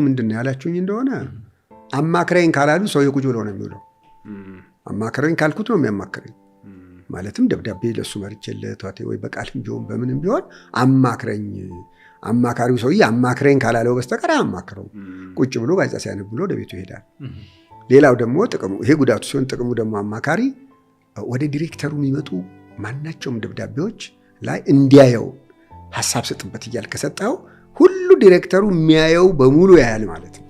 ምንድን ነው ያላችሁኝ እንደሆነ፣ አማክረኝ ካላሉ ሰውዬው ቁጭ ብሎ ነው የሚውለው። አማክረኝ ካልኩት ነው የሚያማክረኝ። ማለትም ደብዳቤ ለእሱ መርቼለት ወይ በቃልም ቢሆን በምንም ቢሆን አማክረኝ፣ አማካሪው ሰውዬ አማክረኝ ካላለው በስተቀር አያማክረውም። ቁጭ ብሎ ጋዜጣ ሲያነብ ብሎ ወደ ቤቱ ይሄዳል። ሌላው ደግሞ ጥቅሙ፣ ይሄ ጉዳቱ ሲሆን ጥቅሙ ደግሞ አማካሪ ወደ ዲሬክተሩ የሚመጡ ማናቸውም ደብዳቤዎች ላይ እንዲያየው ሀሳብ ስጥበት እያልክ ከሰጠኸው ሁሉ ዲሬክተሩ የሚያየው በሙሉ ያያል ማለት ነው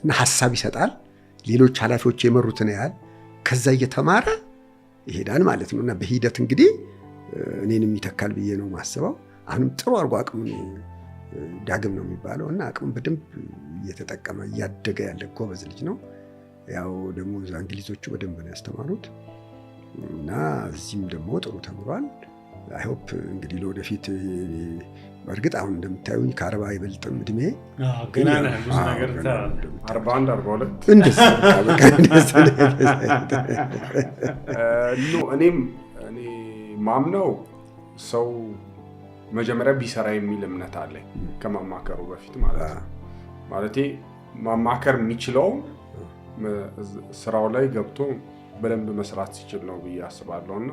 እና ሀሳብ ይሰጣል። ሌሎች ኃላፊዎች የመሩትን ያያል። ከዛ እየተማረ ይሄዳል ማለት ነው እና በሂደት እንግዲህ እኔንም ይተካል ብዬ ነው ማስበው። አሁንም ጥሩ አድርጎ አቅሙን፣ ዳግም ነው የሚባለው፣ እና አቅሙን በደንብ እየተጠቀመ እያደገ ያለ ጎበዝ ልጅ ነው። ያው ደግሞ እዛ እንግሊዞቹ በደንብ ነው ያስተማሩት እና እዚህም ደግሞ ጥሩ ተምሯል። I hope እንግዲህ ለወደፊት፣ በእርግጥ አሁን እንደምታዩኝ ከ40 አይበልጥም እድሜ። ገና ነህ፣ ብዙ ነገር ትሰራለህ። 41፣ 42። እንደዚህ በቃ እንደዚህ። No፣ እኔም እኔ ማምነው ሰው መጀመሪያ ቢሰራ የሚል እምነት አለኝ ከማማከሩ በፊት ማለት ነው። ማለቴ ማማከር የሚችለው ስራው ላይ ገብቶ በደንብ መስራት ሲችል ነው ብዬ አስባለሁ። እና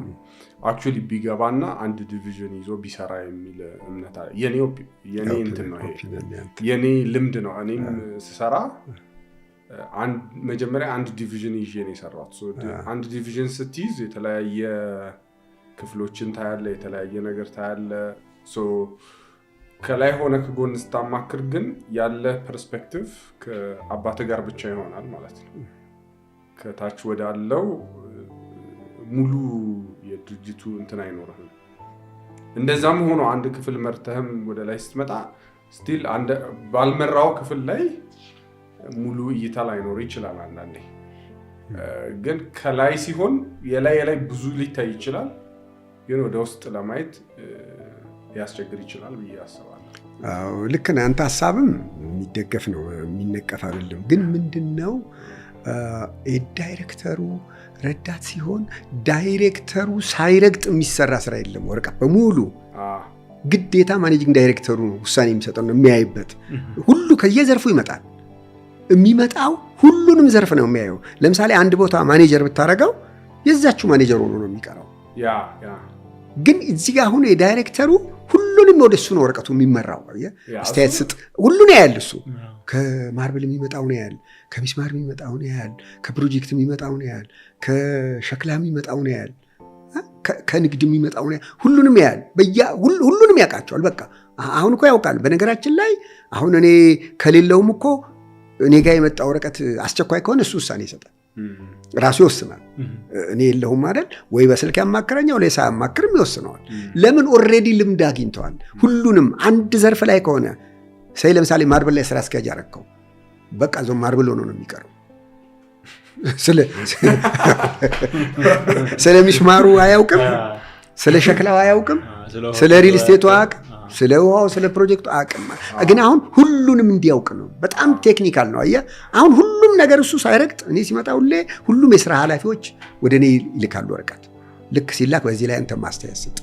actually ቢገባና አንድ division ይዞ ቢሰራ የሚል እምነት አለ። የኔ እንትን ነው ይሄ፣ የኔ ልምድ ነው። እኔም ስሰራ መጀመሪያ አንድ division ይዤ ነው የሰራሁት። አንድ division ስትይዝ የተለያየ ክፍሎችን ታያለህ፣ የተለያየ ነገር ታያለህ። ከላይ ሆነ ከጎን ስታማክር ግን ያለ perspective ከአባት ጋር ብቻ ይሆናል ማለት ነው። ከታች ወዳለው ሙሉ የድርጅቱ እንትን አይኖርህም። እንደዛም ሆኖ አንድ ክፍል መርተህም ወደ ላይ ስትመጣ still ባልመራው ክፍል ላይ ሙሉ እይታ ላይኖር ይችላል። አንዳንዴ ግን ከላይ ሲሆን የላይ የላይ ብዙ ሊታይ ይችላል፣ ግን ወደ ውስጥ ለማየት ሊያስቸግር ይችላል ብዬ አስባለሁ። አዎ፣ ልክ ነህ። አንተ ሀሳብም የሚደገፍ ነው፣ የሚነቀፍ አይደለም። ግን ምንድን ነው፣ የዳይሬክተሩ ረዳት ሲሆን ዳይሬክተሩ ሳይረግጥ የሚሰራ ስራ የለም። ወረቀት በሙሉ ግዴታ managing ዳይሬክተሩ ነው ውሳኔ የሚሰጠው ነው የሚያይበት። ሁሉ ከየዘርፉ ይመጣል። የሚመጣው ሁሉንም ዘርፍ ነው የሚያየው። ለምሳሌ አንድ ቦታ ማኔጀር ብታደርገው የዛችው ማኔጀር ሆኖ ነው የሚቀረው። yeah yeah ግን እዚህ ጋር አሁን የዳይሬክተሩ ሁሉንም ወደ እሱ ነው ወረቀቱ የሚመራው። አስተያየት ስጥ፣ ሁሉን ያያል እሱ። ከ marble የሚመጣውን ያያል፣ ከሚስማር የሚመጣውን ያያል፣ ከፕሮጀክት የሚመጣውን ያያል፣ ከሸክላ የሚመጣውን ያያል፣ ከንግድ የሚመጣውን ያያል። ሁሉንም ያያል። ሁሉንም ያውቃቸዋል። በቃ አሁን እኮ ያውቃል። በነገራችን ላይ አሁን እኔ ከሌለውም እኮ እኔ ጋር የመጣ ወረቀት አስቸኳይ ከሆነ እሱ ውሳኔ ይሰጣል፣ ራሱ ይወስናል። እኔ የለሁም አይደል ወይ በስልክ ያማክረኛል ወይ ሳያማክርም ይወስነዋል። ለምን? Already ልምድ አግኝተዋል። ሁሉንም አንድ ዘርፍ ላይ ከሆነ say ለምሳሌ marble ላይ ስራ አስኪያጅ አረከው፣ በቃ ዞ marble ሆኖ ነው የሚቀረው። ስለ ሚስማሩ አያውቅም፣ ስለ ሸክላው አያውቅም፣ ስለ ሪል ስቴቱ አያውቅም፣ ስለ ውሃው፣ ስለ ፕሮጀክቱ አያውቅም። ግን አሁን ሁሉንም እንዲያውቅ ነው። በጣም technical ነው። አየህ፣ አሁን ሁሉም ነገር እሱ ሳይረግጥ እኔ ሲመጣ ሁሌ ሁሉም የስራ ኃላፊዎች ወደ እኔ ይልካሉ ወረቀት። ልክ ሲላክ በዚህ ላይ አንተ ማስተያየት ስጥ።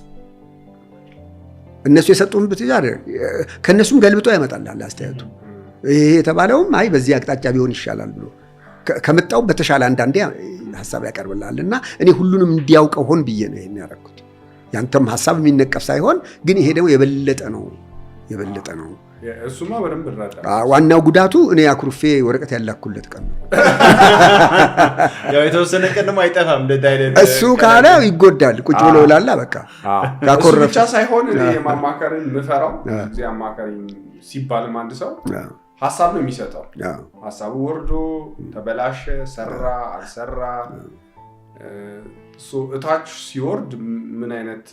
እነሱ የሰጡን ብትጃር ከእነሱም ገልብጦ ያመጣልሃል አስተያየቱ። ይሄ የተባለውም አይ በዚህ አቅጣጫ ቢሆን ይሻላል ብሎ ከመጣው በተሻለ አንዳንዴ ሀሳብ ያቀርብልሃል። እና እኔ ሁሉንም እንዲያውቀው ሆን ብዬ ነው ይሄን ያደረኩት። ያንተም ሀሳብ የሚነቀፍ ሳይሆን ግን ይሄ ደግሞ የበለጠ ነው፣ የበለጠ ነው። እሱማ በደንብ እረዳለሁ። ዋናው ጉዳቱ እኔ አኩርፌ ወረቀት ያላኩለት ቀን ነው። ያው የተወሰነ ቀን ደግሞ አይጠፋም። እንደዚህ አይነት እሱ ካለ ይጎዳል። ቁጭ ብሎ ላላ በቃ እሱ ካኮረፈ ብቻ ሳይሆን እኔ የማማከርን የምፈራው ጊዜ አማካሪ ሲባልም አንድ ሰው ሀሳብ ነው የሚሰጠው። ሀሳቡ ወርዶ ተበላሸ፣ ሰራ፣ አልሰራ፣ እታች ሲወርድ ምን አይነት፣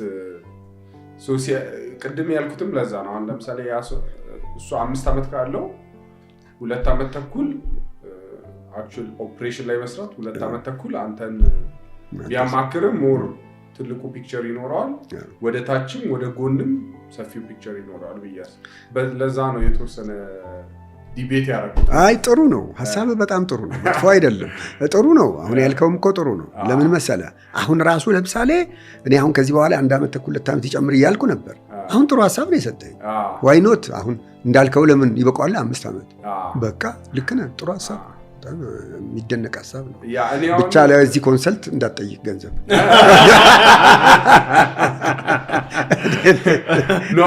ቅድም ያልኩትም ለዛ ነው። አሁን ለምሳሌ እሱ 5 ዓመት ካለው 2 ዓመት ተኩል actual operation ላይ መስራት፣ 2 ዓመት ተኩል አንተን ቢያማክርም more ትልቁ picture ይኖረዋል። ወደ ታችም ወደ ጎንም ሰፊው picture ይኖረዋል ብዬ ለዛ ነው የተወሰነ Debate ያደረጉት። አይ፣ ጥሩ ነው ሀሳብ፣ በጣም ጥሩ ነው። መጥፎ አይደለም፣ ጥሩ ነው። አሁን ያልከውም እኮ ጥሩ ነው። ለምን መሰለ፣ አሁን ራሱ ለምሳሌ እኔ አሁን ከዚህ በኋላ 1 ዓመት ተኩል፣ 2 ዓመት ይጨምር እያልኩ ነበር። አሁን ጥሩ ሀሳብ ነው የሰጠኝ። Why not? አሁን እንዳልከው ለምን ይበቃዋል 5 ዓመት? በቃ ልክ ነህ። ጥሩ ሀሳብ፣ በጣም የሚደነቅ ሀሳብ ነው። እኔ አሁን ብቻ ለዚህ consult እንዳትጠይቅ ገንዘብ። No.